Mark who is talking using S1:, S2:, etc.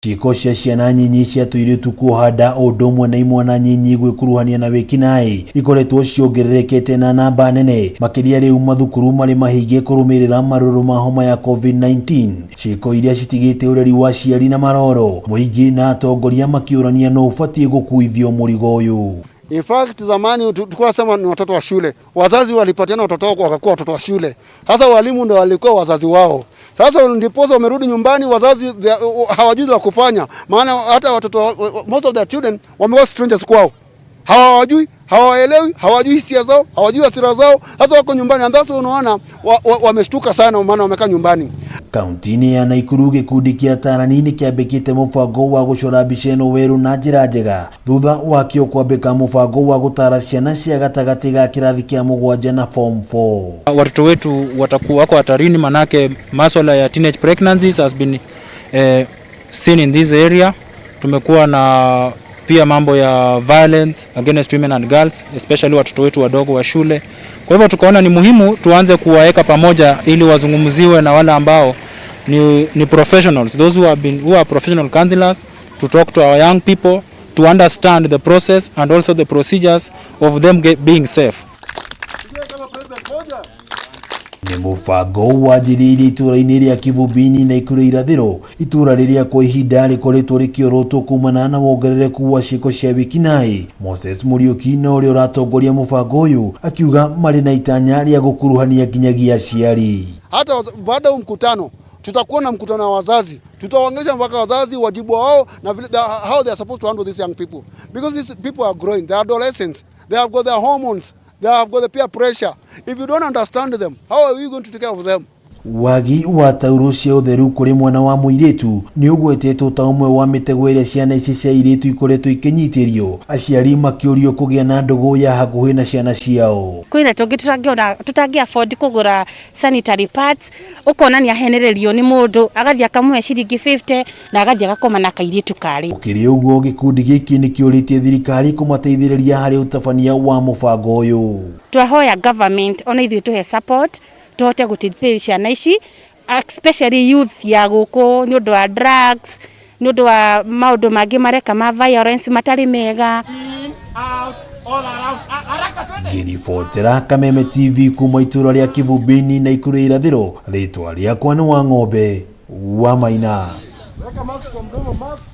S1: Ciĩko cia ciana nyinyi cia tũirĩtu kuoha nda o ũndũ ũmwe na imwana nyinyi gwĩkuruhania na wĩkinaĩ ikoretwo ciongererekete na namba nene makĩria rĩu mathukuru marĩ mahinge kũrũmĩrĩra marũrũ ma homa ya COVID-19. Ciĩko iria citigĩte ũreri wa aciari na maroro mũingĩ na atongoria makĩũrania no ũbatiĩ gũkuithio mũrigo ũyũ.
S2: In fact, zamani tulikuwa sema ni watoto wa shule, wazazi walipatiana watoto wao wakakuwa watoto wa shule. Sasa walimu ndio walikuwa wazazi wao. Sasa ndiposa wamerudi nyumbani, wazazi hawajui la kufanya, maana hata watoto, most of their children wamekuwa strangers kwao, hawawajui, hawaelewi, hawajui hisia zao, hawajui hasira zao. Sasa wako nyumbani, and that's unaona wameshtuka sana, maana wamekaa nyumbani.
S1: Kaunti-inĩ ya Naikuru gĩkundi kĩa atarani nĩ kĩambĩkĩte mũbango wa gũcora mbica ĩno werũ na njĩra njega thutha wakĩo kwambĩka mũbango wa gũtara ciana cia gatagatĩ ga kĩrathi kĩa mũgwanja na form 4.
S3: Watoto wetu watakuwa wako hatarini, manake maswala ya teenage pregnancies has been seen in this area. Tumekuwa na pia mambo ya violence against women and girls, especially watoto wetu wadogo wa shule. Kwa hivyo tukaona ni muhimu tuanze kuwaweka pamoja ili wazungumziwe na wale ambao ni professionals, those who are professional counselors, to talk to our young people to understand the process and also the procedures of them being safe.
S1: Nĩ mũbango wanjĩrĩirie itũra-inĩ rĩa Kivumbini na Nakuru irathĩro, itũra rĩrĩa kwa ihinda rĩkoretwo rĩkĩorotwo kumana na wongerereku wa ciĩko cia wĩkinaĩ. Moses Mũriũki na ũrĩa ũratongoria mũbango ũyũ akiuga marĩ na itanya rĩa gũkuruhania nginyagia aciari.
S2: Hata baada ya mkutano tutakuwa na mkutano wa wazazi, tutawaongelesha mpaka wazazi wajibu wao na vile how they are supposed to handle these young people, because these people are growing, they are adolescents, they have got their hormones, they have got the peer pressure. If you don't understand them, how are we going to take care of them?
S1: Wagi wa taurũ cia ũtheru kũrĩ mwana wa mũirĩtu nĩ ũgwetetwo ta ũmwe wa mĩtego ĩrĩa ciana ici cia airĩtu ikoretwo ikĩnyitĩrio, aciari makĩũrio kũgĩa na ndũgũ ya hakuhĩ na ciana ciao.
S4: Kwĩna tũngĩ tũtangĩona, tũtangĩ afford kũgũra sanitary pads, ũkona nĩ ahenererio nĩ mũndũ agathiĩ akamũhe ciringi 50 na agathiĩ agakoma na kairĩtu karĩ.
S1: Gũkĩrĩ ũguo, gĩkundi gĩkĩ nĩ kĩũrĩtie thirikari kũmateithĩrĩria harĩ ũtabania wa mũbango ũyũ.
S4: Twahoya government ona ithuĩ tũhe support tũhote gũteithĩrĩria ciana ici, especially youth ya gũkũ, nĩ ũndũ wa drugs, nĩ ũndũ wa maũndũ mangĩ mareka ma violence matarĩ mega.
S1: Ngĩribotera Kameme TV kuma itũra rĩa Kivumbini na Nakuru irathĩro, rĩtwa rĩakwa nĩ wa ng'ombe wa Maina.